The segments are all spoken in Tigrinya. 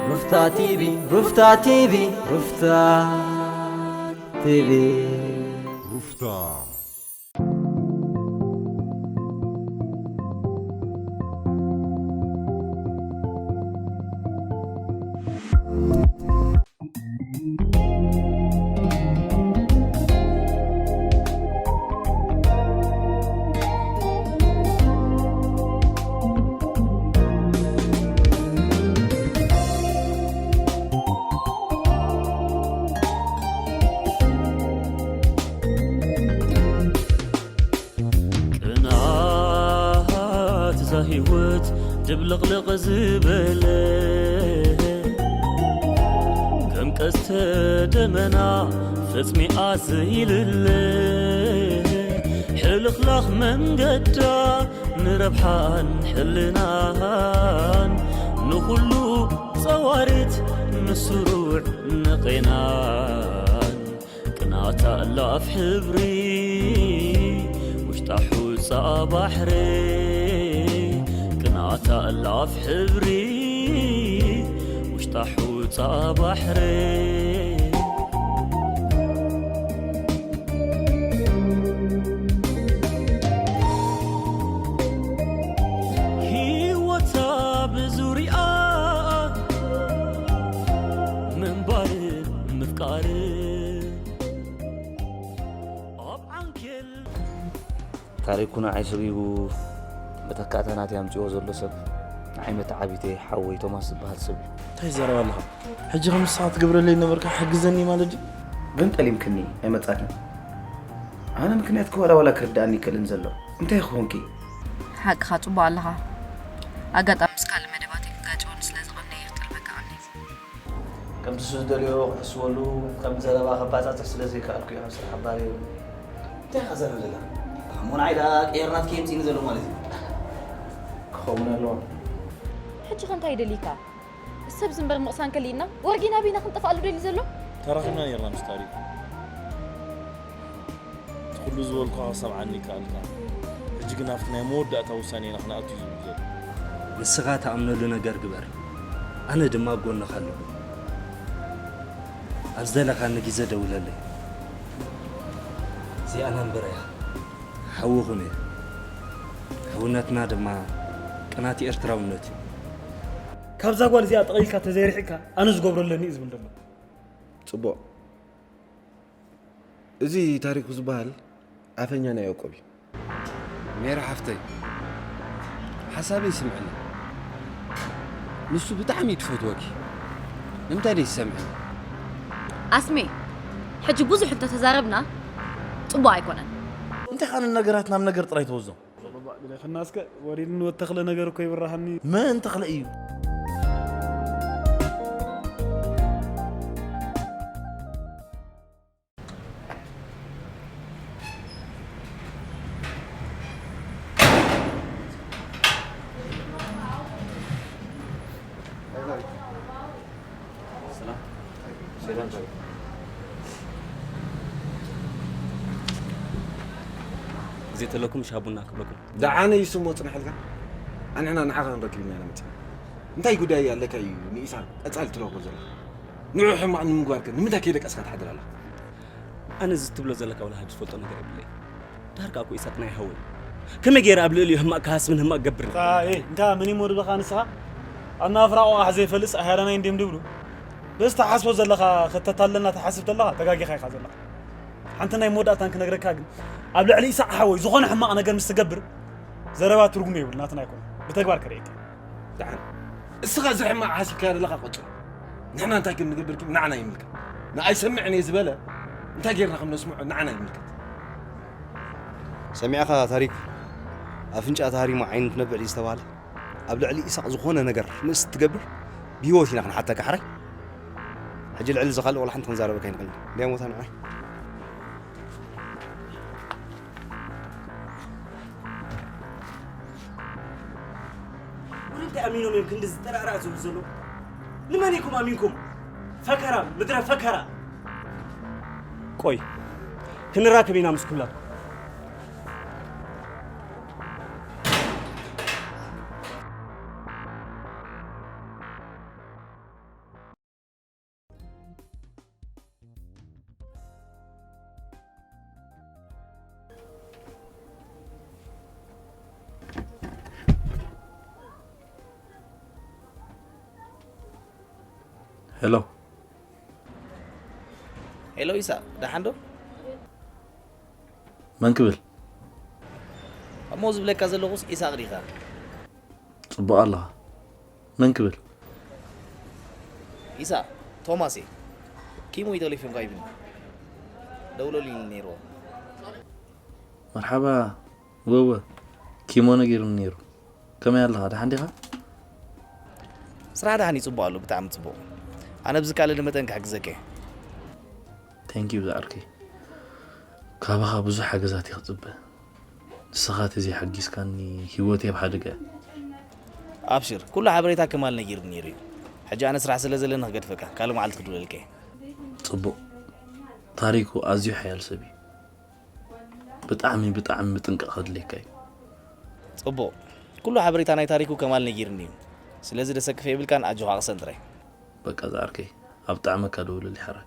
ሩፍታ ቲቪ፣ ሩፍታ ቲቪ፣ ሩፍታ ቲቪ። ሩፍታ። ቅንኣት እዛ ህይወት ድብልቕልቕ ዝበለ፣ ከም ቀስተ ደመና ፈጽሚኣ ዘይልለ፣ ሕልኽላኽ መንገዳ ንረብሓን ሕልናን፣ ንኹሉ ጸዋሪት ንስሩዕ ንቄናን። ቅንኣት ኣላ ኣፍ ሕብሪ፣ ውሽጣ ሑጻ ባሕሪ። ቅንኣት ኣላ ኣፍ ሕብሪ፣ ውሽጣ ሑጻ ባሕሪ። ህይወታ ብዙርያ ምንባር ምፍቃር ኣብ ዓንኬል። ታሪኩ ንዓይ ሰጒጉ መተካእታ ናተይ ኣምጺዎ ዘሎ ሰብ ንዓይ መተዓቢተይ ሓወይ ቶማስ ዝበሃል ሰብ እዩ። እንታይ ትዛረብ ኣለኻ? ሕጂ ከም ንስኻ ትገብረለይ ነበርካ፣ ሓግዘኒ ማለት ድዩ? ግን ጠሊምክኒ ኣይመጻክን። ኣነ ምክንያትኪ ዋላ ዋላ ክርድኣኒ ይክእልን ዘሎ። እንታይ ክኾንኪ? ሓቅኻ ጽቡቕ ኣለኻ። ኣጋጣሚ ምስ ካልእ መደባተይ ክጋጨወኒ ስለ ዝቐነየ ክጠልበካ ቀኒየ። ከምቲ እሱ ዝደልዮ ክሕስበሉ፣ ከም ዘረባ ከባጻጽሕ ስለ ዘይከኣልኩ እዩ ካብ ስራሕ ኣባሪሩኒ። እንታይ ኢኻ ትዛረብ ዘለኻ? እሞ ንዓይ ደኣ ቀየር ናትኪ የምጽእኒ ዘሎ ማለት እዩ። ክኸውን ኣለዎ። ሕጂ ኸ እንታይ ደሊካ? ሰብ ዝንበር ምቕሳን ከሊእና፣ ወርጊና ቢና ክንጠፍኣሉ ደልዩ ዘሎ? ተራኺብና ነይርና ምስ ታሪኩ። እቲ ኩሉ ዝበልኩኻ ክሰምዓኒ ይከኣልካ። ሕጂ ግን ኣብቲ ናይ መወዳእታ ውሳኔ ኢና ክንኣቱ እዩ ዝብል ዘሎ። ንስኻ ትኣምነሉ ነገር ግበር፣ ኣነ ድማ ኣብ ጎንኻ ኣለኹ። ኣብ ዝደለኻኒ ግዜ ደውለለይ። እዚኣ ናምበረይ እያ። ሓውኹም እየ። ሕውነትና ድማ ቅናት ኤርትራውነት እዩ። ካብዛ ጓል እዚኣ ጠቕሊልካ ተዘይርሒቕካ ኣነ ዝገብሮ ኣለኒ እዩ ዝብል ዘሎ። ጽቡቕ። እዚ ታሪኩ ዝበሃል ኣፈኛ ናይ ያዕቆብ እዩ። ሜሪ ሓፍተይ፣ ሓሳበይ ስምዕኒ። ንሱ ብጣዕሚ እዩ ትፈትወኪ። ንምንታይ ደይትሰምዕን? ኣስሜ፣ ሕጂ ብዙሕ እንተተዛረብና ጽቡቕ ኣይኮነን። እንታይ ኻን ነገራት ናብ ነገር ጥራይ ተወዞ? ግደፈና እስከ፣ ወሪድኒ ወተኽለ ነገር እኮ ይብርሃኒ። መን ተኽለ እዩ? ሰላም። ሰላም፣ ሰላም። ግዜ ተለኩም ሻይ ቡና ክብለኩም። ደሓን እዩ፣ ስሞ ጽንሐልካ። ኣንሕና ንዓኻ ክንረክብ ኢና ኢና መጺና። እንታይ ጉዳይ ኣለካ እዩ ንኢሳቕ ቀጻሊ ትረኽቦ ዘለኻ? ንዑ ሕማቕ ንምግባር ከ ንምንታይ ከይደቀስካ ትሓድር ኣለኻ? ኣነ እዚ ትብሎ ዘለካ ወላ ሓንቲ ዝፈልጦ ነገር የብለይ። ዳርጋ እኮ ኢሳቕ ናይ ሓወይ። ከመይ ገይረ ኣብ ልዕሊኡ ሕማቕ ክሃስብን ሕማቕ ክገብርን? እታ፣ ኤ፣ እንታ መን እሞ ድብለኻ ንስኻ? ኣብ ናፍራ ቆቓሕ ዘይፈልስ ኣህያዳናይ እንድዮም ድብሉ። በዚ ትሓስቦ ዘለኻ ከተታለልና ትሓስብ ተለኻ ተጋጊኻ ኢኻ ዘለኻ። ሓንቲ ናይ መወዳእታን ክነግረካ ግን፣ ኣብ ልዕሊ ኢሳቕ ሓወይ ዝኾነ ሕማቕ ነገር ምስ ትገብር፣ ዘረባ ትርጉም የብሉ፣ ናትና ኣይኮነ። ብተግባር ከርእየካ። ደሓን። እስኻ እዚ ሕማቕ ሓሲብካዮ ዘለኻ ቀጽሎ። ንሕና እንታይ ከም ንገብር ግን ንዓና ይምልከት። ንኣይ ሰምዕን እየ ዝበለ እንታይ ጌርና ከም ነስምዖ ንዓና ይምልከት። ሰሚዕኻ ታሪኩ፣ ኣፍንጫ ተሃሪሙ ዓይኒ ትነብዕ ድዩ ዝተባህለ? ኣብ ልዕሊ ኢሳቕ ዝኾነ ነገር ምስ ትገብር ብህይወት ኢና ክንሓተካ ሕራይ። ሕጂ ልዕሊ እዚ ካልእ ዋላ ሓንቲ ክንዛረበካ ኣይንኽእልን። ሊያ ሞታ ንዓይ። ወደ እንታይ ኣሚኖም እዮም ክንዲ ዝጠራዕራዕ ዝብሉ ዘለዉ? ንመን ኢኹም ኣሚንኩም? ፈከራ፣ ምድረ ፈከራ። ቆይ፣ ክንራከብ ኢና ምስ ኩላትኩም። ሄሎ። ሄሎ ኢሳቕ፣ ደሓን ዶ? መን ክብል? እሞ ዝብለካ ዘለኹስ ኢሳቕ ዲኻ? ጽቡቕ ኣለኻ። መን ክብል? ኢሳቕ፣ ቶማስ እየ። ኪሞ እዩ ተሌፎንካ ሂቡኒ። ደውለሉ ኢሉ ነይርዎ። መርሓባ። ወወ፣ ኪሞ ነጊሩኒ ነይሩ። ከመይ ኣለኻ? ደሓን ዲኻ? ስራሕ ደሓን እዩ፣ ጽቡቕ ኣሎ፣ ብጣዕሚ ጽቡቕ። ኣነ ብዝከኣለኒ መጠን ክሕግዘካ እየ። Thank you ዝዓርከይ። ካባኻ ብዙሕ ሓገዛት እየ ክጽበ። ንስኻ ተዘይሓጊዝካኒ ህይወት እየ ኣብ ሓደጋ። ኣብሽር፣ ኩሉ ሓበሬታ ከማል ነጊሩኒ ነይሩ እዩ። ሕጂ ኣነ ስራሕ ስለ ዘለኒ ክገድፈካ፣ ካልእ መዓልቲ ክድውለልካ እየ። ጽቡቕ። ታሪኩ ኣዝዩ ሓያል ሰብ እዩ። ብጣዕሚ ብጣዕሚ ምጥንቃቕ ከድልየካ እዩ። ጽቡቕ። ኩሉ ሓበሬታ ናይ ታሪኩ ከማል ነጊሩኒ እዩ። ስለዚ ደሰክፍ የብልካን፣ ኣጆኻ ቅሰን ጥራይ። በቃ ዝዓርከይ፣ ኣብ ጣዕመካ ደውለለይ ሓራይ።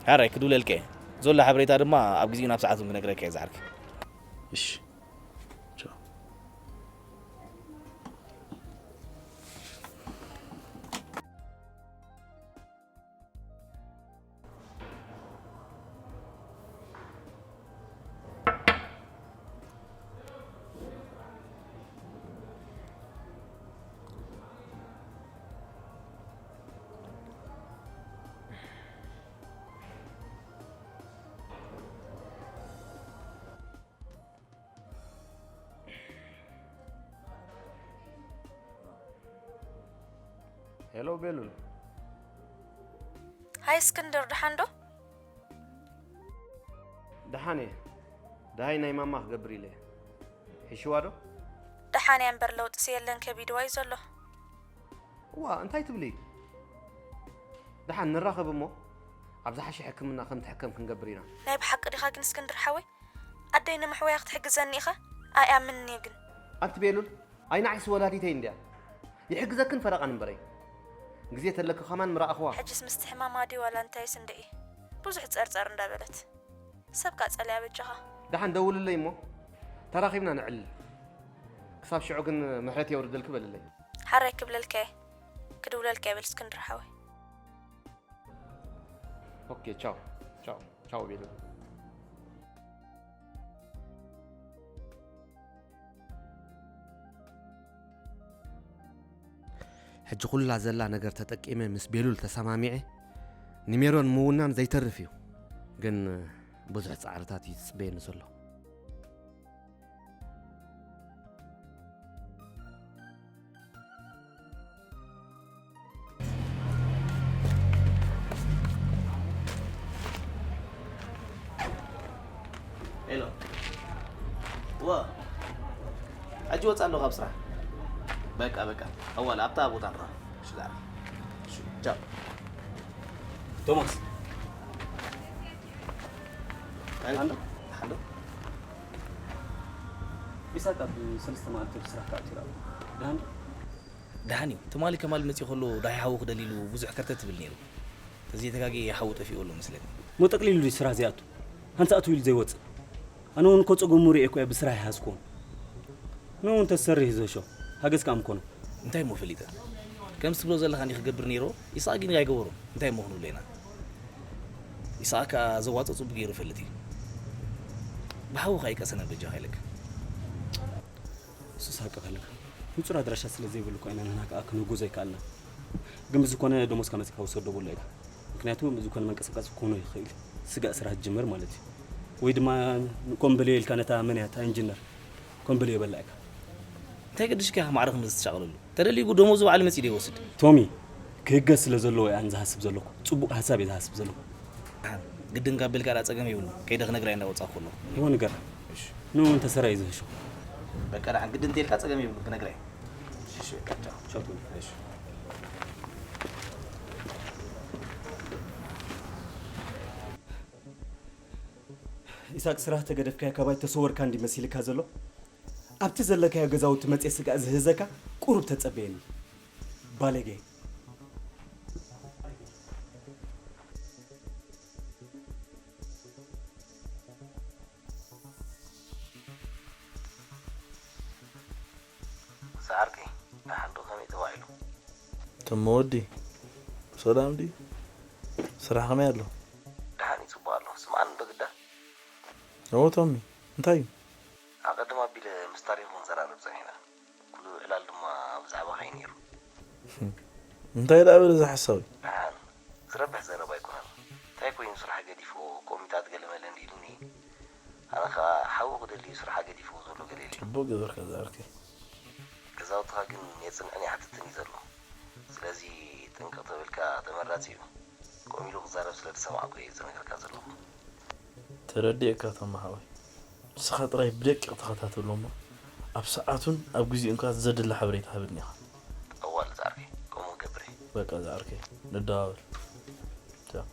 ሓራይ ክድውለልካ እየ። ዘሎ ሓበሬታ ድማ ኣብ ግዜኡ ናብ ሰዓቱ ክነግረካ እየ ዝዓርከይ። እሺ። ቻው። ሄሎ ቤሉል። ሃይ እስክንድር፣ ደሓን ዶ? ደሓን እየ። ደሃይ ናይ ማማ ክገብር ኢለ እየ። ሒሽዋ ዶ? ደሓን እያ እምበር ለውጥስ የለን፣ ከቢድዋ እዩ ዘሎ። እዋ፣ እንታይ ትብሊ? ደሓን ንራኸብ እሞ ኣብ ዝሓሸ ሕክምና ከም ትሕከም ክንገብር ኢና። ናይ ብሓቂ ዲኻ ግን እስክንድር ሓወይ? ኣደይ ንምሕወያ ክትሕግዘኒ ኢኻ? ኣይኣምንን እየ ግን። ኣንቲ ቤሉል፣ ኣይ ንዓይስ ወላዲተይ እንድያ። ይሕግዘክን ፈረቓን እምበረይ። ግዜ ተለኪ ኸማን ምረኣኽዋ። ሕጅስ ምስቲ ሕማማ ድዩ ዋላ እንታይስ እንድዒ ብዙሕ ጸርጸር እንዳበለት። ሰብ ካጸልያ በጃኻ። ደሓን ደውልለይ እሞ ተራኺብና ነዕልል። ክሳብ ሽዑ ግን ምሕረት የውርደልኪ በልለይ። ሓራይ ክብለልካ እየ። ክድውለልካ እየ በል እስክንድር ሓወይ። ኦኬ ቻው ቻው ቻው ቤሉል። ሕጂ ኩላ ዘላ ነገር ተጠቂመ ምስ ቤሉል ተሰማሚዐ ንሜሮን ምውናን ዘይተርፍ እዩ። ግን ብዙሕ ጻዕርታት እዩ ዝጽበየኒ ዘሎ። ሄሎ። ዋ። ሕጂ ወጻ ኣለኹ ካብ ስራሕ። በቃ በቃ። ኣዋል ኣብታ ቦታ ንራ። እሺ ዛራ። እሺ ቻው። ቶማስ። ኣንዶ? ሓንዶ? ኢሳቅ ኣብ ሰለስተ መዓልቲ ኣብ ስራሕ ተኣትዩ ኣሎ። ደሓን ዶ? ደሓን እዩ። ትማሊ ከማል መጺኡ ከሎ ዳሃይ ሓዉ ክደሊ ኢሉ ብዙሕ ከርተት ትብል ነይሩ። ተዘይተጋግየ ሓዉ ጠፊኡ ኣሎ መስለኒ። ሞ ጠቕሊሉ ድዩ ስራሕ ዘይኣቱ? ሓንቲ ኣትው ኢሉ ዘይወጽእ? ኣነ እውን እኮ ጸገሙ ርእየ እኮ እየ ብስራሕ ይሓዝኩዎ። ንኡ እንተዝሰርሕ እዩ ዝህሾ። ሓገዝ ከኣ ምኮኖ። እንታይ እሞ ፈሊጠ? ከምዚ ትብሎ ዘለኻ እንዲዩ ክገብር ነይርዎ? ኢሳቕ ግን ኣይገበሮን። እንታይ እሞ ክንብሎ ኢና? ኢሳቕ ከኣ ዘዋጽኦ ጽቡቕ ገይሩ ይፈልጥ እዩ። ብሓዉ ከኣ ኣይቀሰነን በጃኻ ኢለካ። እሱስ ሓቅኻ ኣለካ። ንጹር ኣድራሻ ስለ ዘይብሉ እኮ ኢና ንሕና ከኣ ክንህግዞ ኣይከኣልናን። ግን ብዝኾነ ደሞዝካ መጺእካ ውሰዶ በሎ ኢኻ። ምክንያቱ ብዝኾነ መንቀሳቐሲ ክኾኖ ይኽእል እዩ። ስጋእ ስራሕ ትጅምር ማለት እዩ። ወይ ድማ ኮን በልዮ ኢልካ ነታ መን እያ እታ ኢንጂነር ኮን በልዮ በላ ኢኻ። እንታይ ገድሽካ ኢኻ ማዕረ ከምዚ ትሻቐለሉ? ተደልዩ ደሞዙ ባዕሉ መጺኡ ዶ ይወስድ? ቶሚ፣ ክህገዝ ስለ ዘለዎ እየ ኣነ ዝሃስብ ዘለኹ። ጽቡቕ ሃሳብ እየ ዝሃስብ ዘለኹ። ግድን ካብ በልካ ደኣ ጸገም የብሉን። ከይደ ክነግራ እየ እንዳወጻእኩ ከለኹ። እወ ንገራ። ንኡ እንተ ሰራይ ዝህሾ። በቃ ደሓን ግድን እንተልካ ጸገም የብሉን ክነግራ እየ። እሺ በቃ ቻው። ቻው ቶሚ። እሺ። ኢሳቅ ስራሕ ተገደፍካዮ ካባይ ተሰወርካ እንዲ መሲልካ ዘሎ? ኣብቲ ዘለካዮ ገዛውቲ መጽየ ስጋእ ዝህዘካ ቁሩብ ተጸበየኒ። ባለጌ። ዝዓርከይ ደሓን ዶ ከመይ ተባሂሉ? እሞ ወዲ፣ ሰላም ድዩ? ስራሕ ከመይ ኣሎ? ደሓን እዩ፣ ጽቡቕ ኣሎ። ስምዓኒ ዶ ግዳ? እዎ ቶሚ፣ እንታይ እዩ? ኣቐድም ኣቢለ ምስ ታሪኹ ክንዘራረብ ጸኒሕና። ኩሉ ዕላል ድማ ብዛዕባኻ እዩ ነይሩ። እንታይ ደኣ በለ እዚ ሓሳዊ? ደሓን፣ ዝረብሕ ዘረባ ኣይኮነን። እንታይ ኮይኑ ስራሕ ገዲፍዎ፣ ኮሚታት ገለመለ እንዲ ኢሉኒ። ኣነ ኸኣ ሓዉ ክደሊ እዩ ስራሕ ገዲፍዎ ዘሎ ገለ ኢለ። ጽቡቕ ገበርካ ዝኣርከይ። ገዛውትኻ ግን የጽንዕን ይሓትትን እዩ ዘሎ። ስለዚ ጥንቅቕ ተበልካ ተመራጺ እዩ። ከምኡ ኢሉ ክዛረብ ስለ ዝሰማዕኩ እየ ዝነግረካ ዘለኹ። ተረዲኤካ ቶማ ሓወይ። ንስኻ ጥራይ ብደቂቕ ተኸታተሎ እሞ ኣብ ሰዓቱን ኣብ ግዜኡን ከኣ ዘድሊ ሓበሬታ ሃበኒ ኢኻ። ጠዋል ዝዓርከይ፣ ከምኡ ክገብር እየ። በቃ ዝዓርከይ፣ ንደዋወል። ቻው።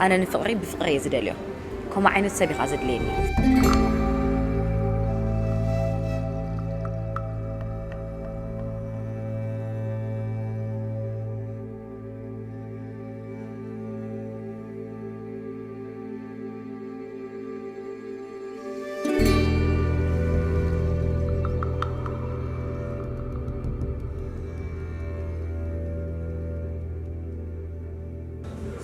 ኣነ ንፍቕሪ ብፍቕሪ እየ ዝደልዮ። ከምኡ ዓይነት ሰብ ኢኻ ዘድልየኒ።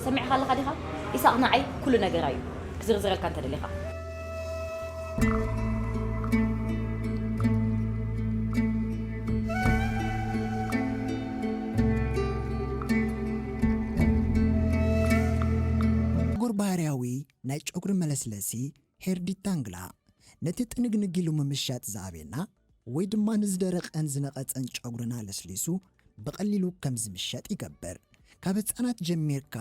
ሰሚዕኻ ኣለኻ ዲኻ? ኢሳቕ ንዓይ ኩሉ ነገራ እዩ። ክዝርዝረልካ እንተ ደሊኻ። ጨጉር ባህርያዊ ናይ ጨጉሪ መለስለሲ ሄር ዲታንግላ ነቲ ጥንግንግ ኢሉ ምምሻጥ ዝኣብየና ወይ ድማ ንዝደረቐን ዝነቐጸን ጨጉርና ለስሊሱ ብቐሊሉ ከም ዝምሸጥ ይገብር። ካብ ህጻናት ጀሚርካ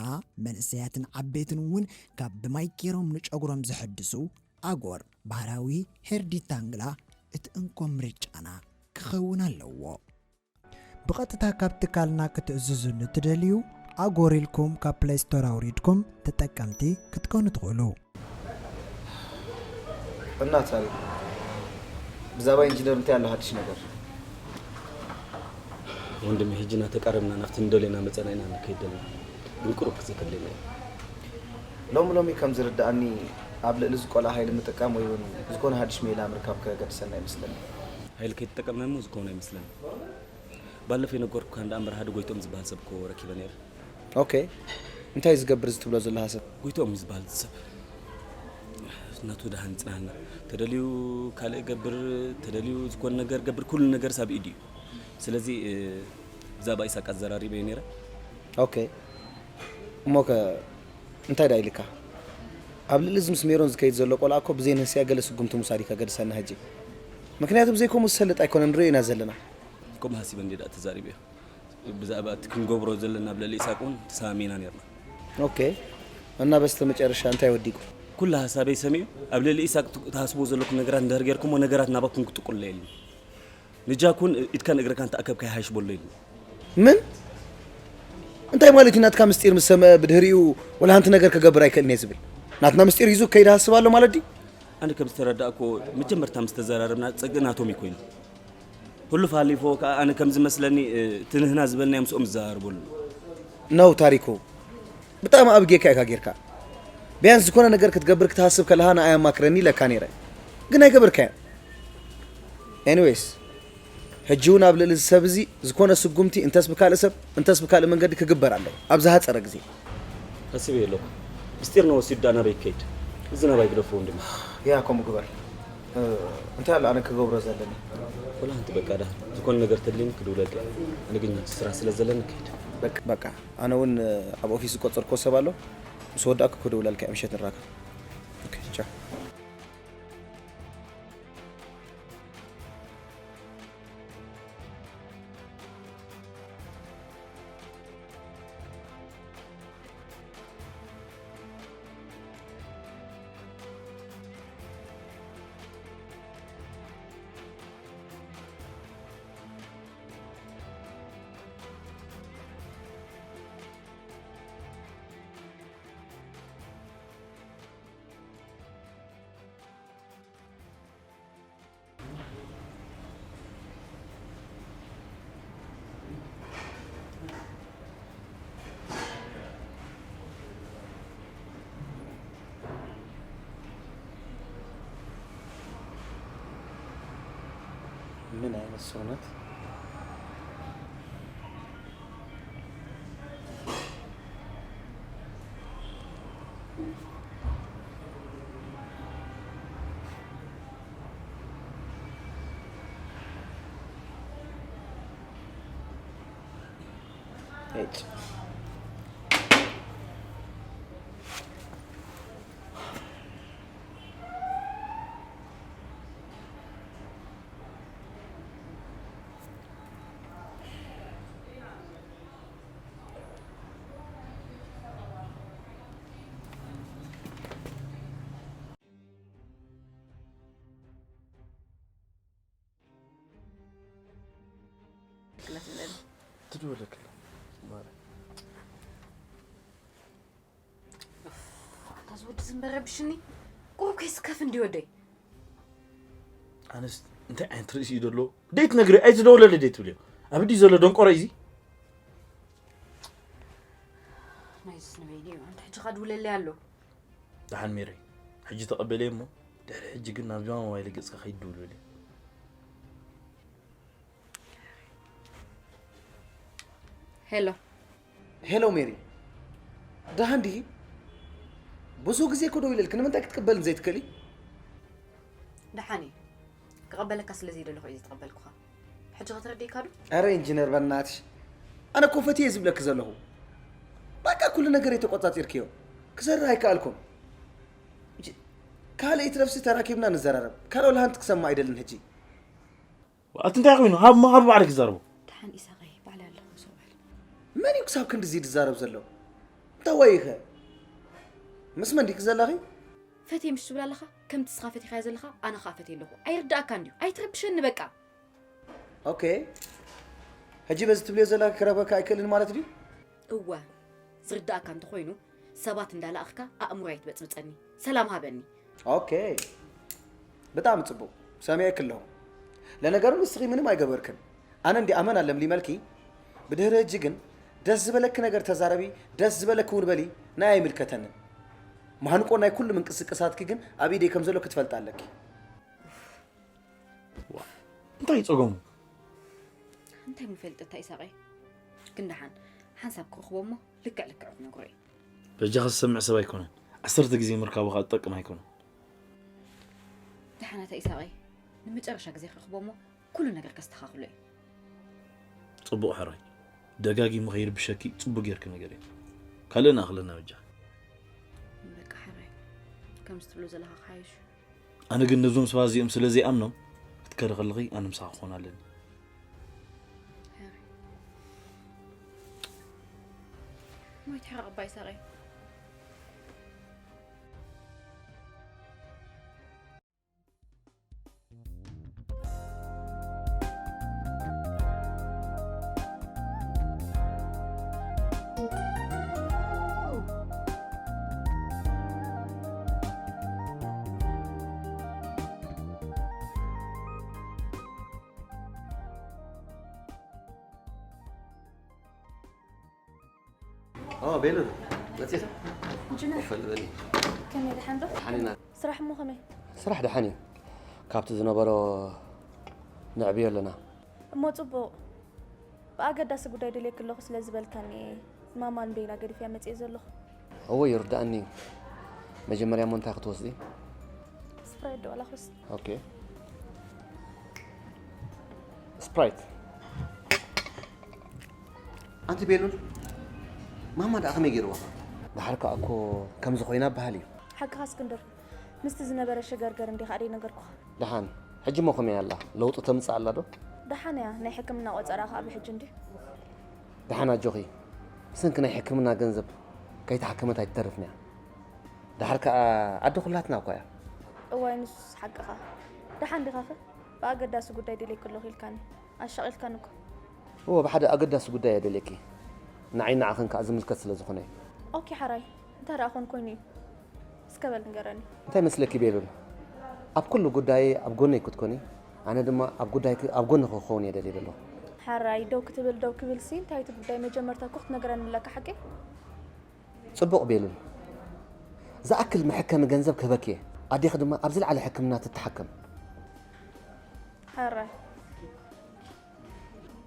መንእሰያትን ዓበይትን እውን ካብ ብማይ ገይሮም ንጨጉሮም ዘሐድሱ ኣጎር ባህላዊ ሄር ዲታንግላ እቲ እንኮ ምርጫና ክኸውን ኣለዎ። ብቐጥታ ካብ ትካልና ክትእዝዙ ንትደልዩ ኣጎር ኢልኩም ካብ ፕለይ ስቶር ኣውሪድኩም ተጠቀምቲ ክትኮኑ ትኽእሉ። እና ታሪክ ብዛዕባ ኢንጂነር እንታይ ኣሎ ሓድሽ ነገር? ወንድም ሕጂ እናተቃረብና ናብቲ ንደልዮ እናመፀና ኢና ንከይድ ዘለና ግን ቅሩብ ግዜ ከድልየና እዩ። ሎሚ ሎሚ ከም ዝርድኣኒ ኣብ ልዕሊ ዝቆልዓ ሃይሊ ምጥቃም ወይ እውን ዝኾነ ሓድሽ ሜላ ምርካብ ከገድሰና ይመስለኒ። ሃይሊ ከይተጠቀምና እሞ ዝኾነ ኣይመስለኒ። ባለፈ የነገርኩካ እንዳ ኣንበር ሓደ ጎይቶም ዝበሃል ሰብ እኮ ረኪበ ነይረ። ኦኬ እንታይ ዝገብር እዚ ትብሎ ዘለኻ ሰብ? ጎይቶም ዝበሃል ሰብ ናቱ ደሃን ይጽናሃልና። ተደልዩ ካልእ ገብር፣ ተደልዩ ዝኾነ ነገር ገብር፣ ኩሉ ነገር ሳብ ኢዱ እዩ። ስለዚ ብዛዕባ ኢሳቅ ኣዘራሪበዮ ነይረ። ኦኬ እሞ ከ እንታይ ደኣ ኢልካ? ኣብ ልዕሊ እዚ ምስ ሜሮን ዝከይድ ዘሎ ቆልዓ እኮ ብዘይ ንህስያ ገለ ስጉምቲ ምውሳድ እዩ ከገድሰና ሕጂ። ምክንያቱ ብዘይ ከምኡ ዝሰልጥ ኣይኮነን ንሪኦ ኢና ዘለና። ከምኡ ሃሲበ እንድየ ደኣ ተዛሪበዮ። ብዛዕባ እቲ ክንገብሮ ዘለና ኣብ ልዕሊ ኢሳቅ እውን ተሰማሚዕና ነርና። ኦኬ እና በስተ መጨረሻ እንታይ ወዲቁ? ኩሉ ሃሳበይ ሰሚዑ ኣብ ልዕሊ ኢሳቅ ትሃስብዎ ዘለኩም ነገራት እንድሕር ጌርኩሞ ነገራት ናባኩም ክጥቁለየሉ ንጃኩን ኢድካን እግርካን ተኣከብካ ይሃይሽ በሎ ኢሉ። ምን እንታይ ማለት እዩ? ናትካ ምስጢር ምስ ሰምዐ ብድሕሪኡ ወላ ሓንቲ ነገር ክገብር ኣይክእልን እየ ዝብል ናትና ምስጢር ሒዙ ክከይድ ሃስብ ኣሎ ማለት ድዩ? ኣነ ከም ዝተረዳእክዎ መጀመርታ ምስ ተዘራረብና ጸግኢ ናቶም እዩ ኮይኑ። ህሉፍ ሃሊፍዎ ከኣ ኣነ ከም ዝመስለኒ እቲ ንህና ዝበልናዮ ምስኦም ዝዘራረበሉ። ነው ታሪኩ፣ ብጣዕሚ ኣብ ጌካ ኢካ ጌርካ። ቢያንስ ዝኾነ ነገር ክትገብር ክትሃስብ ከለኻ ንኣይ ኣማክረኒ ኢለካ ነይረ፣ ግን ኣይገበርካዮን። ኤኒዌይስ፣ ሕጂ እውን ኣብ ልዕሊ እዚ ሰብ እዚ ዝኾነ ስጉምቲ እንተስ ብካልእ ሰብ እንተስ ብካልእ መንገዲ ክግበር ኣለዎ ኣብ ዝሃጸረ ግዜ። ሓሲበዮ ኣለኹ። ምስጢርና ወሲዱ ደኣ ናበይ ክከይድ? እዚ ናባይ ግደፎ ወንድመይ። ያ ከምኡ ግበር። እንታይ ኣሎ ኣነ ክገብሮ ዘለኒ? ወላ ሓንቲ በቃ ደኣ ዝኾነ ነገር ተድልየኒ ክድውለልካ እየ። ኣነ ግን ስራሕ ስለ ዘለኒ ክኸይድ። በቃ በቃ ኣነ እውን ኣብ ኦፊስ ዝቆጸርክዎ ሰብ ኣሎ ምስ ወዳእኩ ክድውለልካ እየ ምሸት ንራኸብ። ኦኬ ቻው። ሰውነት ትድወለክላ ማለት ኣታ ዝወዲ ዝንበረ ብሽኒ ቁሩብ ከይስከፍ እንዲ ወደይ። ኣነስ እንታይ ዓይነት ርእሲ እዩ ዘሎ? ደይት ነግሪ ኣይትደውለለ ደይት ብልዮ። ኣብ ድዩ ዘሎ ደንቆሮ እዚ? ናይዝስ ንበይኒ እዩ። ኣንተ ሕጂ ካድውለለይ ኣሎ። ደሓን ሜረይ፣ ሕጂ ተቐበለየ እሞ ድሕሪ ሕጂ ግን ናብ ጀማ ሞባይል ገጽካ ከይትድውልብለይ። ሄሎ ሄሎ ሜሪ፣ ደሓን ዲኺ? ብዙ ግዜ እኮ ደዊለልኪ፣ ንምንታይ ክትቅበልኒ ዘይትክእሊ? ደሓን እየ። ክቐበለካ ስለ ዘይደለኹ እየ ዝተቐበልኩኻ። ሕጂ ከተረዲእካ ዶ? ኣረ ኢንጂነር በናትሽ፣ ኣነ እኮ ፈትየ ዝብለኪ ዘለኹ። በቃ ኩሉ ነገር የተቆጻጺርክዮ። ክሰርሕ ኣይከኣልኩን። እጂ፣ ካልእ ይትረፍሲ ተራኪብና ንዘራረብ። ካልእ ወላ ሓንቲ ክሰማ ኣይደልን ሕጂ። ኣቲ እንታይ ኮይኑ ሃብ ሃብ ባዕልክ ዘርቦ ደሓን ኢሳቐይ ባዕለ ኣለኹ ሰውዕል መን እዩ ክሳብ ክንድዚ ዝዛረብ ዘሎ? እንታይ ዋይኸ? ምስ መን ዲኪ ዘለኺ? ፈትየ ምሽ ትብል ኣለኻ ከምቲ ስኻ ፈቲኻዮ ዘለኻ ኣነ ኸዓ ፈትየ ኣለኹ ኣይርዳእካ እንድዩ ኣይትረብሸኒ በቃ ኦኬ ሕጂ በዚ ትብልዮ ዘለኺ ክረኽበካ ኣይክእልን ማለት ድዩ? እወ ዝርዳእካ እንተኾይኑ ሰባት እንዳላእኽካ ኣእምሮይ ኣይትበፅብፀኒ ሰላም ሃበኒ ኦኬ ብጣዕሚ ፅቡቕ ሰሚዐኪ ኣለኹ። ለነገሩ ንስኺ ምንም ኣይገበርክን ኣነ እንዲኣ ኣመና ለምሊመልኪ። ብድሕሪ ሕጂ ግን ደስ ዝበለኪ ነገር ተዛረቢ፣ ደስ ዝበለኪ እውን በሊ፣ ናይ ኣይምልከተንን። ማህንቆ ናይ ኩሉ ምንቅስቅሳትኪ ግን ኣብ ኢደይ ከም ዘሎ ክትፈልጢ ኣለኪ። እንታይ ጸገሙ? እንታይ ምፈልጥ እንታይ ኢሳቐይ ግን ደሓን ሓንሳብ ክረኽቦ እሞ ልክዕ ልክዕ ክነግሮ እየ። በጃኻ ዝሰምዕ ሰብ ኣይኮነን። ዓሰርተ ግዜ ምርካቡ ኸኣ ዝጠቅም ኣይኮነን። ደሓን ኣታ ኢሳቐይ ንመጨረሻ ግዜ ክረኽቦ እሞ ኩሉ ነገር ከስተኻኽሎ እየ። ጽቡቕ ሕራይ። ደጋጊሙ ከይርብሸኪ ጽቡቕ ጌርኪ ንገርዮ። ካልእ ንኣኽለና በጃ። በቃ ሕራይ ከምዚ ትብሎ ዘለኻ ክሓይሽ እዩ። ኣነ ግን ነዞም ሰባት እዚኦም ስለ ዘይኣምኖም ክትከሪ ከለኺ ኣነ ምሳኺ ክኾን ኣለኒ። ሞይት ሕራቕ እባ ይሳቐይ። ኦ ቤሉል መፅእ እንጅነ ኮፈል በሊ ከመይ ደሓን ዶ? ሓኒና ስራሕ እሞ ከመይ? ስራሕ ደሓን እዩ። ካብቲ ዝነበሮ ንዕብዮ ኣለና። እሞ ፅቡቕ። ብኣገዳሲ ጉዳይ ደልየኪ ኣለኹ ስለ ዝበልካኒ እየ ማማ ንበይና ገዲፈያ መፅየ ዘለኹ። እወ ይርድኣኒ እዩ። መጀመርያ እሞ እንታይ ክትወስዲ? ስፕራይት ዶ ዋላ ክወስድ? ኦኬ። ስፕራይት። ኣንቲ ቤሉል ማማ ደኣ ከመይ ገይርዋ? ደሓር ከኣ እኮ ከምዚ ኮይና በሃል እዩ። ሓቅኻ እስክንድር፣ ምስቲ ዝነበረ ሽገርገር እንዲኻ ደይነገርኩኻ። ደሓን፣ ሕጂ እሞ ከመይ ኣላ? ለውጢ ተምጽእ ኣላ ዶ? ደሓን እያ፣ ናይ ሕክምና ቆጸራ ከኣ ብሕጂ እንድዩ። ደሓን ኣጆኺ፣ ብሰንኪ ናይ ሕክምና ገንዘብ ከይተሓከመት ኣይትተርፍን እያ። ደሓር ከኣ ኣደ ኩላትና እኳ እያ። እዋይ ንሱስ ሓቅኻ። ደሓን ዲኻኸ? ብኣገዳሲ ጉዳይ ደልየኪ ኣለኹ ኢልካኒ። ኣሻቒልካኒ እኮ። እወ ብሓደ ኣገዳሲ ጉዳይ እየ ደልየኪ። ንዓይን ንዓኽን ከኣ ዝምልከት ስለ ዝኾነ እዩ። ኦኬ ሓራይ፣ እንታይ ደኣ ኮን ኮይኑ እዩ? እስከ በል ንገረኒ። እንታይ መስለኪ ቤሉል? ኣብ ኩሉ ጉዳየይ ኣብ ጎነይ ክትኮኒ፣ ኣነ ድማ ኣብ ጉዳይኪ ኣብ ጎንኺ ክኸውን እየ ደልየ ዘለኹ። ሓራይ ደው ክትብል ደው ክብልሲ እንታይ እቲ ጉዳይ መጀመርታ እኮ ክትነግረኒ ኣለካ ሓቀይ? ጽቡቕ ቤሉል፣ ዝኣክል መሐከሚ ገንዘብ ክህበኪ እየ። ኣዴኺ ድማ ኣብ ዝለዓለ ሕክምና ትተሓከም። ሕራይ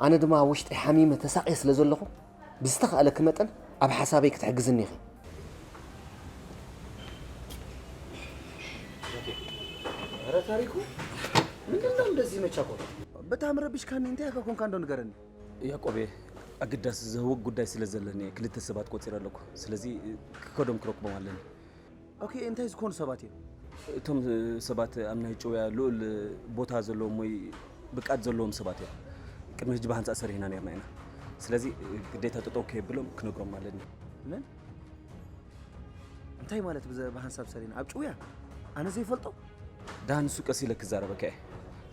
ኣነ ድማ ኣብ ውሽጠይ ሓሚመ ተሳቕየ ስለ ዘለኹ፣ ብዝተኻእለኪ መጠን ኣብ ሓሳበይ ክትሕግዝኒ ኢኺ። ኧረ ታሪኩ፣ ምንድን ነው እንደዚህ መቻኮል? በጣም ረብሽካኒ፣ እንታይ ኢኻ ኮንካ እንደው ንገረኒ። ያዕቆቤ፣ ኣገዳሲ ዘህውኽ ጉዳይ ስለ ዘለኒ እየ ክልተ ሰባት ቆጺረ ኣለኩ። ስለዚ ክከዶም ክረክቦም ኣለኒ። ኦኬ፣ እንታይ ዝኾኑ ሰባት እዮም? እቶም ሰባት ኣብ ናይ ጭውያ ልኡል ቦታ ዘለዎም ወይ ብቃት ዘለዎም ሰባት እዮም። ቅድሚ ሕጂ ብሃንጻ ሰሪሕና ነርና ኢና። ስለዚ ግዴታ ጠጠው ከየብሎም ክነግሮም ኣለኒ። ምን? እንታይ ማለት ብዘ-፣ ብሃንሳብ ሰሪሕና? ኣብ ጭውያ? ኣነ ዘይፈልጦ? ደሓን፣ ንሱ ቀስ ኢለ ክዛረበካ እየ።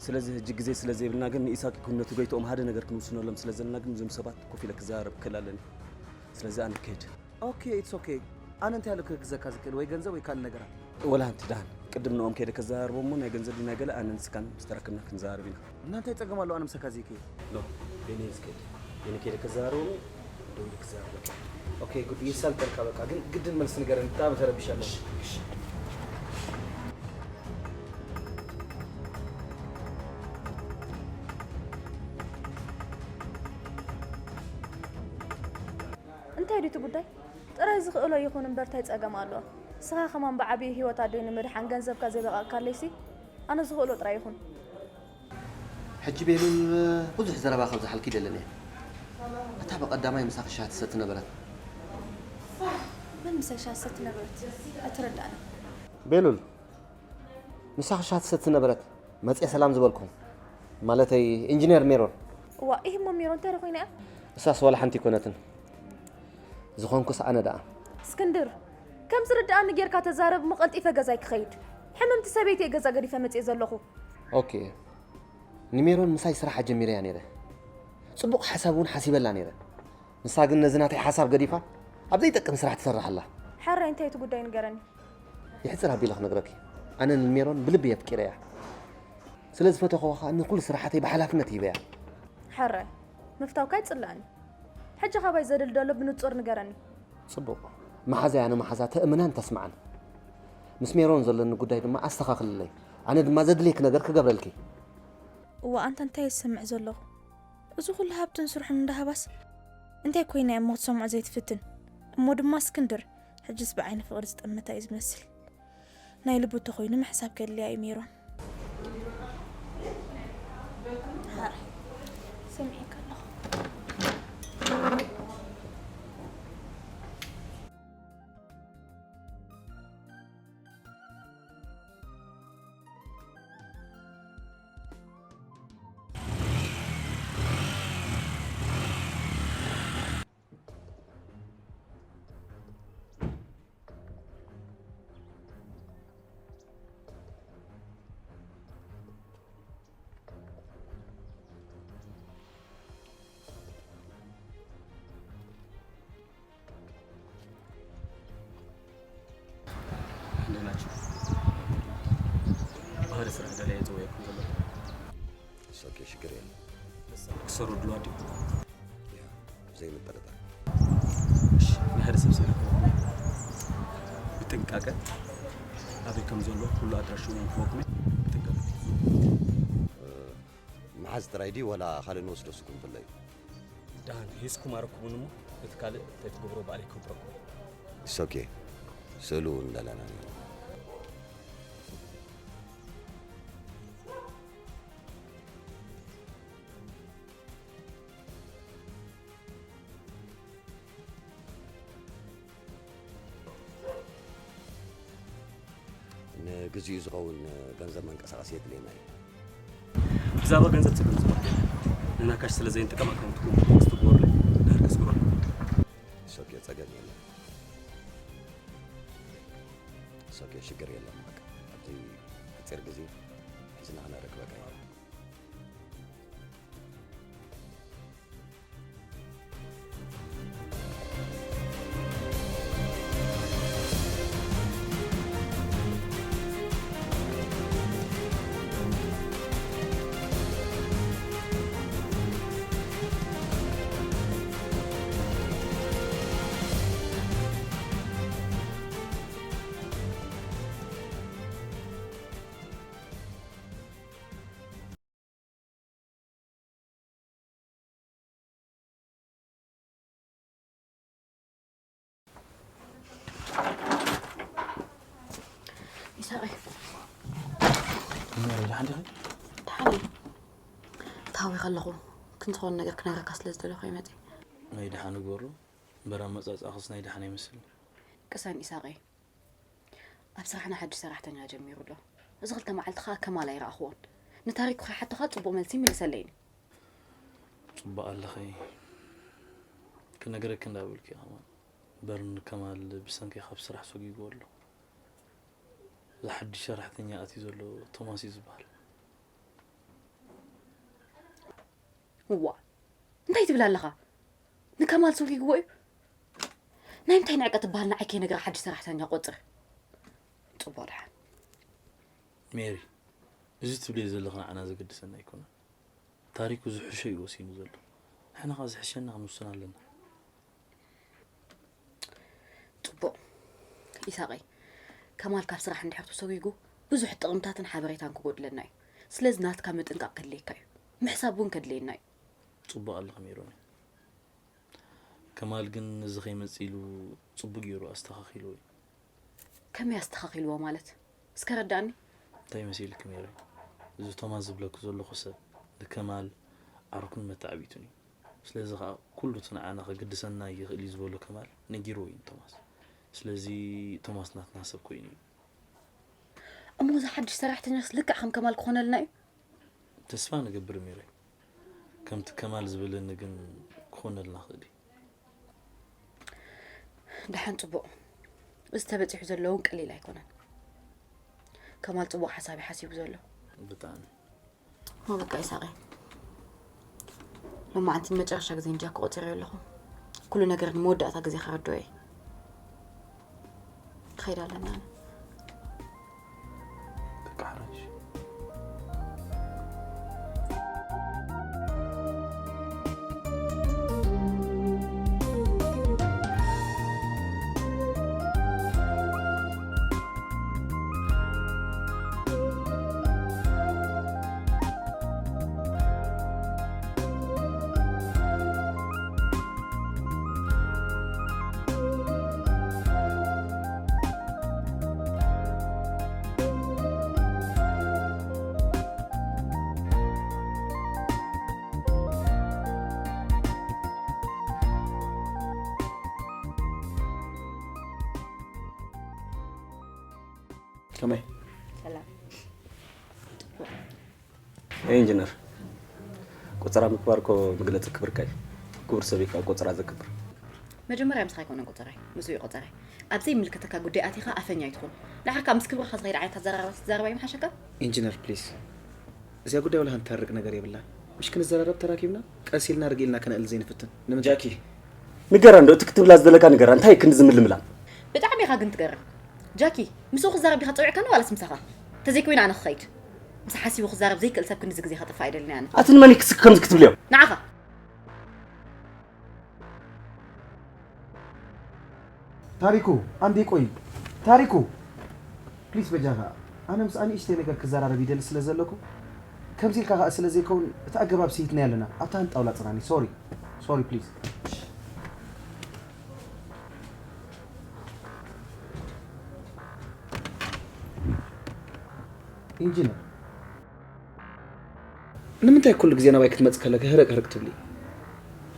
ስለዚ ሕጂ ግዜ ስለ ዘይብልና ግን ንኢሳቅ ይኩን ነቲ ጎይትኦም ሓደ ነገር ክንውስነሎም ስለ ዘለና ግን እዞም ሰባት ኮፍ ኢለ ክዛረብ ክእል ኣለኒ። ስለዚ ኣነ ክሄድ። ኦኬ፣ ኢትስ ኦኬ። ኣነ እንታይ ኢለ ክሕግዘካ ዝክእል ወይ ገንዘብ ወይ ካልእ ነገራት? ወላ ሓንቲ ደሓን። ቅድም ንኦም ከይደ ከዘራርቦም እሞ ናይ ገንዘብ ናይ ገለ ኣነ ንስካን ምስ ተራከብና ክንዘራረብ ኢና። እና እንታይ ጸገም ኣለዎ ኣነ ምሳካ ዘይከይድ? ኖ፣ ቤኒ ዝከይድ። ቤኒ ከይደ ከዘራርቦም እሞ ደው ኢለ ክዘራረብ። ኦኬ፣ ጉድ፣ ይሰልጠልካ በቃ። ግን ግድን መልስ ንገረን፣ ብጣዕሚ ተረቢሻለሁ። እሺ፣ እሺ። እንታይ ድዩ እቲ ጉዳይ? ጥራይ ዝኽእሎ ይኹን እምበር እንታይ ጸገም ኣለዎ? ንስኻ ከማን ብዓብዩ ህይወት ኣደይ ንምድሓን ገንዘብካ ዘይበቐቕካለይሲ፣ ኣነ ዝኽእሎ ጥራይ ይኹን። ሕጂ ቤሉል ብዙሕ ዘረባ ከብዝሓልኪ ኣይደልን እየ። እታ ብቐዳማይ ምሳኺ ሻሂ ትሰቲ ነበረት። መን ምሳይ ሻሂ ትሰቲ ነበረት? ኣይተረዳእንን። ቤሉል፣ ምሳኺ ሻሂ ትሰቲ ነበረት። መጽየ ሰላም ዝበልኩም። ማለተይ ኢንጂነር ሜሮን። እዋ፣ ኢህ እሞ ሜሮን እንታይ ዶ ኮይና እያ? እሳስ ዋላ ሓንቲ ኣይኮነትን። ዝኾንኩስ ኣነ ደኣ። እስክንድር፣ ከም ዝርድኣኒ ጌርካ ተዛረብ እሞ ቀልጢፈ ገዛይ ክኸይድ። ሕምምቲ ሰበይቲ እየ ገዛ ገዲፈ መጽየ ዘለኹ። ኦኬ። ንሜሮን ምሳይ ስራሓ ጀሚረያ ነይረ። ጽቡቕ ሓሳብ እውን ሓሲበላ ነይረ። ንሳ ግን ነዚ ናተይ ሓሳብ ገዲፋ ኣብ ዘይጠቅም ስራሕ ትሰርሕ ኣላ። ሕራይ እንታይ እቲ ጉዳይ ንገረኒ። የሕጽር ኣቢለ ክነግረኪ። ኣነ ንሜሮን ብልቢ የፍቂረያ። ስለ ዝፈተኹዋ ከኣ ንኹሉ ስራሓተይ ብሓላፍነት ሂበያ። ሕራይ ምፍታውካ ኣይጽላእኒ። ሕጂ ካባይ ዘድሊ ዘሎ ብንጹር ንገረኒ። ጽቡቕ። መሓዛያ ንመሓዛ ተእምናን ተስምዓን። ምስ ሜሮን ዘለኒ ጉዳይ ድማ ኣስተኻኽልለይ። ኣነ ድማ ዘድልየኪ ነገር ክገብረልኪ። እዋ ኣንታ እንታይ እየ ዝሰምዕ ዘለኹ? እዚ ኩሉ ሃብትን ስርሑን እንዳሃባስ እንታይ ኮይና እያ እሞ ክትሰምዖ ዘይትፍትን? እሞ ድማ እስክንድር ሕጅስ ብዓይኒ ፍቕሪ ዝጠመታ እዩ ዝመስል። ናይ ልቡ እንተኾይኑ ምሕሳብ ከድልያ እዩ ሜሮን። ሓራይ ሰሚዐካ ኣለኹ። እንዴት ናችሁ? ባህር ስራ ደላይ የተወያየኩ ነበር። ኦኬ፣ ሽግር የለም። ክሰሩ ድሉ ኣድዩ? ያ፣ ዘይምጥርጣር። እሺ፣ ናይ ሓደ ሰብ ስልክ ክወክሎ። ብጥንቃቄ ኣበይ ከም ዘሎ ኩሉ ኣድራሽኡ ክወክሎ። ብጥንቃቄ። መሓዝ ጥራይ ድዩ ዋላ ካልእ ንወስዶ ስኩም ፍለዩ? ደሓን ሂዝኩም ኣረክቡን እሞ፣ እቲ ካልእ እንታይ ትገብሮ ባዕለይ ክገብረኩም። It's okay። ስእሉ እውን ደለና ነይሩ። ንግዚኡ ዝኸውን ገንዘብ መንቀሳቐሲ የድልየና እዩ። ብዛዕባ ገንዘብ ጸገም ዝብሃል የለን። ንሕና ካሽ ስለ ዘይንጥቀም ኣካውንትኩም ክስቲ ግበሩለይ፣ ድሕር ከስግረልኩም። It's okay፣ ጸገም የለን። It's okay፣ ሽግር የለን። በቃ፣ ኣብዚ ሓጺር ግዜ ሒዝና ክነረክበካ ኢና። ሓንቲ ኸ? ደሓን እየ። ተሃዊኸ ኣለኹ። ክንትኾን ነገር ክነግረካ ስለ ዝደለኹ እየ መፂእ። ናይ ደሓን ግበሩ። እምበር ኣመፃፅኣኽስ ናይ ደሓን ኣይመስልን። ቅሰን ኢሳቐይ። ኣብ ስራሕና ሓድሽ ሰራሕተኛ ጀሚሩ ኣሎ። እዚ ክልተ መዓልቲ ኸኣ ከማል ኣይረኣኽዎን። ንታሪኩ ከይሓቶኻ ጽቡቕ መልሲ ይምልሰለይን እዩ። ጽቡቕ ኣለኺ። ክነግረኪ እንዳበልኩ እየ ከማል። እምበር ንከማል ብሰንኪ ካብ ስራሕ ሰጒግዎ ኣሎ። እዚ ሓድሽ ሰራሕተኛ ኣትዩ ዘሎ ቶማስ እዩ ዝበሃል። እዋ፣ እንታይ ትብል ኣለኻ? ንከማል ሰጒግዎ እዩ? ናይ ምንታይ ንዕቀት ትበሃል ንዓይ ከይነግራ ሓድሽ ሰራሕተኛ ቆጽር። ጽቡቕ ደሓን። ሜሪ፣ እዚ ትብልዮ ዘለኺ ንዓና ዘገድሰና ኣይኮነን። ታሪኩ ዝሕሾ እዩ ወሲኑ ዘሎ። ንሕና ኸኣ ዝሕሸና ክንውስን ኣለና። ጽቡቕ። ኢሳቐይ፣ ከማል ካብ ስራሕ እንድሕር ተሰጒጉ ብዙሕ ጥቕምታትን ሓበሬታን ክጎድለና እዩ። ስለዚ ናትካ ምጥንቃቕ ከድልየካ እዩ። ምሕሳብ እውን ከድልየና እዩ። ጽቡቕ ኣለኺ ሜሮን። ከማል ግን እዚ ከይመጽእ ኢሉ ጽቡቕ ገይሩ ኣስተኻኺልዎ እዩ። ከመይ ኣስተኻኺልዎ ማለት? እስከ ረዳእኒ። እንታይ መሲልኪ ሜሮን? እዚ ቶማስ ዝብለኪ ዘለኹ ሰብ ንከማል ዓርኩን መተዓብይቱን እዩ። ስለዚ ኸኣ ኩሉ እቲ ንዓና ከገድሰና ይኽእል እዩ ዝበሎ ከማል ነጊርዎ እዩ ንቶማስ። ስለዚ ቶማስ ናትና ሰብ ኮይኑ እዩ። እሞ እዚ ሓድሽ ሰራሕተኛስ ልክዕ ከም ከማል ክኾነልና እዩ? ተስፋ ንገብር ሜሮን። ከምቲ ከማል ዝበለኒ ግን ክኾነልና ክእል እዩ። ደሓን ጽቡቕ። እዚ ተበጺሑ ዘሎ እውን ቀሊል ኣይኮነን። ከማል ጽቡቕ ሓሳብ እዩ ሓሲቡ ዘሎ። ብጣዕሚ። እሞ በቃ ይሳቐ። ሎማዓንቲ ንመጨረሻ ግዜ ንጃኪ ቆጺረዮ ኣለኹ። ኩሉ ነገር ንመወዳእታ ግዜ ከረድኦ እየ። ክኸይድ ኣለና ኣነ። በቃ ሓራሽ። ከመይ? ሰላም። ኤ ኢንጂነር፣ ቆጸራ ምግባር እኮ መግለጺ ክብርካ እዩ። ክቡር ሰብ እዩ ካብ ቆጸራ ዘክብር። መጀመርያ ምሳኻ ኣይኮነን ቆጸራይ፣ ምስኡ እዩ ቆጸራይ። ኣብ ዘይምልከተካ ጉዳይ ኣቲኻ ኣፈኛ ኣይትኹን። ንዓኻ ምስ ክብርኻ ዝኸይድ ዓይነት ኣዘራርባ ትዛረብ ኣይምሓሸካን? ኢንጂነር ፕሊስ፣ እዚኣ ጉዳይ ወላ ሓንቲ ተርቅ ነገር የብላን። ምሽ ክንዘራረብ ተራኪብና ቀስ ኢልና ርግ ኢልና ከነእል ዘይንፍትን ንምንታይ? ጃኪ፣ ንገራ እንዶ፣ እቲ ክትብላ ዝደለካ ንገራ። እንታይ ክንዲ ዝምልምላ? ብጣዕሚ ኢኻ ግን ትገርም። ጃኪ፣ ምስኡ ክዛረብ ዲኻ ጸዊዕካኒ ዋላስ ምሳኻ? ተዘይኮይኑ ኣነ ክኸይድ። ምስ ሓሲቡ ክዛረብ ዘይክእል ሰብ ክንድዚ ግዜ ከጥፍእ ኣይደልን ኣነ። ኣቲ ንመን ክስክ ከምዚ ክትብልዮ? ንዓኻ። ታሪኩ፣ ኣንዴ ቆይ። ታሪኩ፣ ፕሊስ በጃኻ። ኣነ ምስኣ ንእሽተይ ነገር ክዘራረብ ይደሊ ስለ ዘለኩ፣ ከምዚ ኢልካ ከኣ ስለ ዘይከውን እቲ ኣገባብ ስይትና ኣለና። ኣብታ ሃንጣውላ ጽናኒ። ሶሪ። ሶሪ ፕሊስ። ኢንጂነር፣ ንምንታይ ኩሉ ግዜ ናባይ ክትመጽእ ከለኪ ህርቅ ህርቅ ትብሊ?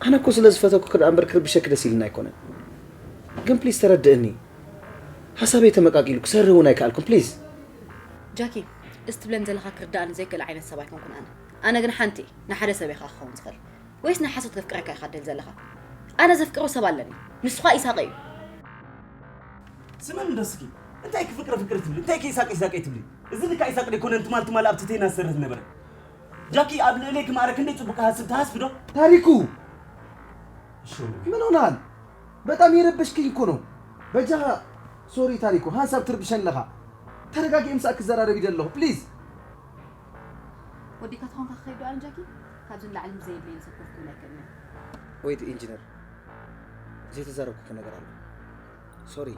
ኣነ እኮ ስለ ዝፈተኩ ክድኣ እምበር ክርብሸኪ ደስ ኢልና ኣይኮነን። ግን ፕሊስ ተረድእኒ። ሓሳበይ ተመቃቂሉ ክሰርህ እውን ኣይከኣልኩን። ፕሊስ። ጃኪ፣ እዚ ትብለን ዘለኻ ክርዳእኒ ዘይክእል ዓይነት ሰብ ኣይኮንኩን ኣነ። ኣነ ግን ሓንቲ ንሓደ ሰብ ኢኻ ክኸውን ዝኽእል። ወይስ ንሓሶት ከፍቅረካ ኢኻ ትደሊ ዘለኻ? ኣነ ዘፍቅሮ ሰብ ኣለኒ። ንሱ ኸኣ ኢሳቐ እዩ። ስመን እንዶ እስኪ፣ እንታይ ክፍቅረ ፍቅር ትብሊ? እንታይ ከይሳቅ ይሳቅ ትብሊ? እዚ ልካ ይሳቅ ደይኮነን ትማል ትማል ኣብ ትቴና ዝሰርህ ዝነበረ። ጃኪ ኣብ ልዕለይ ክማዕረ ክንደይ ጽቡቅ ክሃስብ ትሃስብ ዶ? ታሪኩ! እሺ ወንድሜ። ምን ሆነሃል? በጣም የረበሽክኝ እኮ ነው። በጃኻ ሶሪ ታሪኩ፣ ሃንሳብ ትርብሸን ኣለኻ። ተረጋጊ፣ ምሳእ ክዘራረብ ይደለኹ፣ ፕሊዝ። ወዲካ ተኾንካ ክኸይድ ዶ ኣነ ጃኪ? ካብዚ ንላዕሊ ምስ ዘየድለየኒ ሰብ ኮፍ ክብል ኣይክእልን እየ። ወይት ኢንጂነር፣ ዘይተዛረብኩ ነገር ኣሎ። ሶሪ።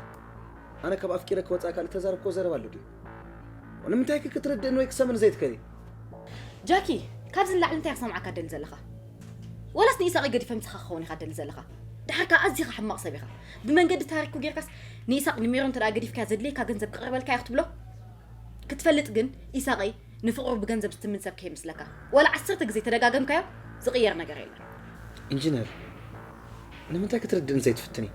ኣነ ካብ ኣፍቂረ ክወጻእ ካልእ ተዛረብኮ ዘረባ ኣሎ ድዩ? ንምንታይ ከ ክትርድእኒ ወይ ክሰምኒ ዘይትክእሊ? ጃኪ፣ ካብዚ ንላዕሊ እንታይ ክሰምዓካ ደሊ ዘለኻ? ዋላስ ንኢሳቕ ገዲፈ ምሳኻ ክኸውን ኢኻ ደሊ ዘለኻ? ድሓር ከኣ ኣዚኻ ሕማቕ ሰብ ኢኻ። ብመንገዲ ታሪኩ ጌርካስ ንኢሳቕ ንሜሮን እንተ ደኣ ገዲፍካያ ዘድልየካ ገንዘብ ክቕርበልካ እየ ክትብሎ? ክትፈልጥ ግን ኢሳቐይ ንፍቕሩ ብገንዘብ ዝትምን ሰብ ከይመስለካ። ዋላ ዓሰርተ ግዜ ተደጋገምካዮ ዝቕየር ነገር የለን። ኢንጂነር፣ ንምንታይ ክትርድእን ዘይትፍትኒ?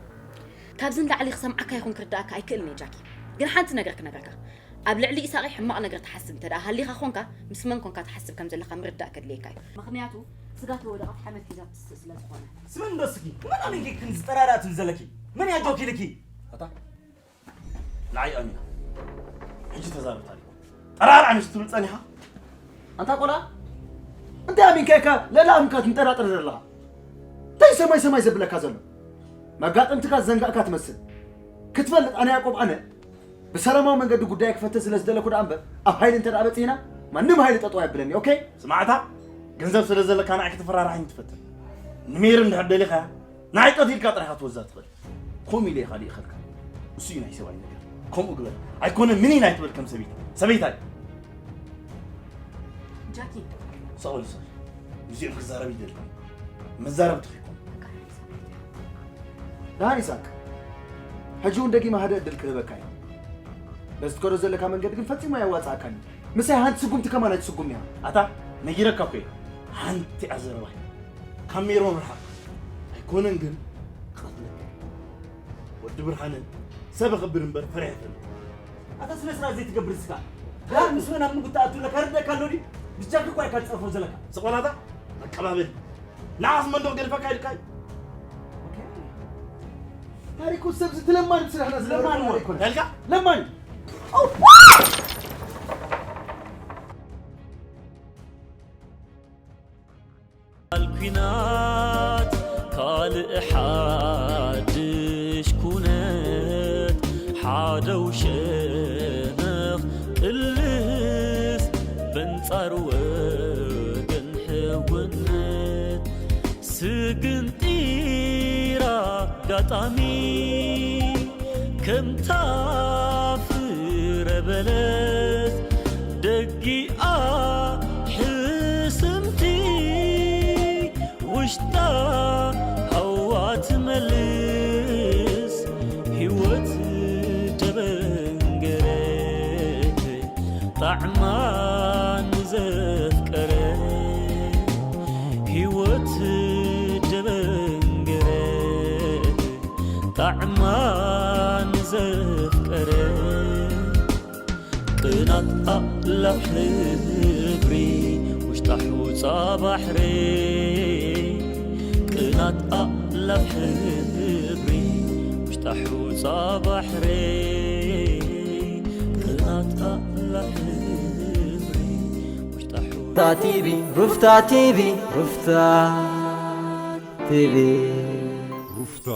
ካብዚ ንላዕሊ ክሰምዓካ ይኹን ክርዳእካ ኣይክእልን እየ ጃኪ። ግን ሓንቲ ነገር ክነግረካ። ኣብ ልዕሊ ኢሳቕ ሕማቕ ነገር ትሓስብ እንተ ደኣ ሃሊኻ ኾንካ፣ ምስ መን ኮንካ ትሓስብ ከም ዘለኻ ምርዳእ ከድልየካ እዩ። ምኽንያቱ ስጋ ተወደቐት ሓመድ ሒዛ ትስእ ስለ ዝኾነ። ስምን ዶ እስኪ? መን ኣሚንኪ ክንዚ ጠራራ ትብል ዘለኪ? መን እያ ጆክ ኢልኪ? ኣታ ንዓይ ኣሚና ሕጂ ተዛረብ ታሪኩ። ጠራር ኣሚስ ትብል ጸኒሓ። ኣንታ ቆልዓ፣ እንታይ ኣሚንካ ኢካ ልዕሊ ኣምካ ትንጠራጠር ዘለኻ? እንታይ ሰማይ ሰማይ ዘብለካ ዘሎ? መጋጥምትካ ዘንጋእካ ትመስል። ክትፈልጥ ኣነ ያዕቆብ ኣነ ብሰላማዊ መንገዲ ጉዳይ ክፈትሕ ስለ ዝደለኩ ደኣ እምበር ኣብ ሃይሊ እንተ ደኣ በጺሕና ማንም ሃይሊ ጠጠው ኣየብለኒ። ኦኬ? ስማዕታ ገንዘብ ስለ ዘለካ ንዓይ ክትፈራርሓኒ ትፈትን። ንሜሪ እንድሕር ደሊኻያ ንዓይ ቀቲልካ ጥራይ ኢኻ ትወዛ ትኽእል። ከምኡ ኢለ ኢኻ ልኢኸልካ። እሱ እዩ ናይ ሰብኣይ ነገር። ከምኡ ግበር። ኣይኮነ ምን ኢና ኣይትበል ከም ሰበይታ። ሰበይታይ ጃኪ ሰቕ በል ሰር። ምስኦም ክዛረብ ይደሊ። መዛረብቲ ኺኮን። ደሓን ኢሳቅ፣ ሕጂ እውን ደጊመ ሓደ ዕድል ክህበካ እየ። በዚ ትከዶ ዘለካ መንገዲ ግን ፈጺሙ ኣየዋጽኣካን እዩ። ምሳይ ሓንቲ ስጉምቲ ከማን ኣይትስጉም እያ። ኣታ ነጊረካ እኮ እየ። ሓንቲ ኣዘረባይ ካብ ሜሮን ርሓቕ። ኣይኮነን ግን ክቐትለካ። ወዲ ብርሃነ ሰብ ኣኽብር እምበር ፈሪሕ ኣይፈልጥ። ኣታ ስነ ስርዓት ዘይትገብር እስካ። ዳር ምስ መን ኣብ ምጉት ትኣቱ ኣለካ ርደካ ኣሎ ድዩ? ብጃክ እኳ ኢካ ትጸርፎ ዘለካ። ስቆላታ ኣቀባበል ንዓስ መንዶ ገድፈካ ኢልካ እዩ። ታሪኩ ሰብ ዝትለማን ስራሕና ዝለማን ዝለማን ይኮነ። ያልካ ለማን ኲናት ካልእ ሓድሽ ኩነት ሓደው ሸነኽ ቅልስ በንጻር ወገን ሕውነት ስግንጢራ ኣጋጣሚ ከምታ ፍረ በለስ ደጊኣ ሕስምቲ ውሽጣ ሃዋ ትመልስ ህይወት ደበንገረ ጣዕማ ንዘፍቀረ ህይወት ደበንገረ ጣዕማ ንዘፍቀረ ቅናት ኣእላፍ ሕብሪ ውሽጣ ሑጻ ባሕሪ ቅናት ኣእላፍ ሕብሪ ውሽጣ ሑጻ ባሕሪ ቅናት ኣእላፍ ሕብሪ ውሽጣ ሑጻ ሩፍታ ቲቪ ሩፍታ ቲቪ ሩፍታ ቲቪ ሩፍታ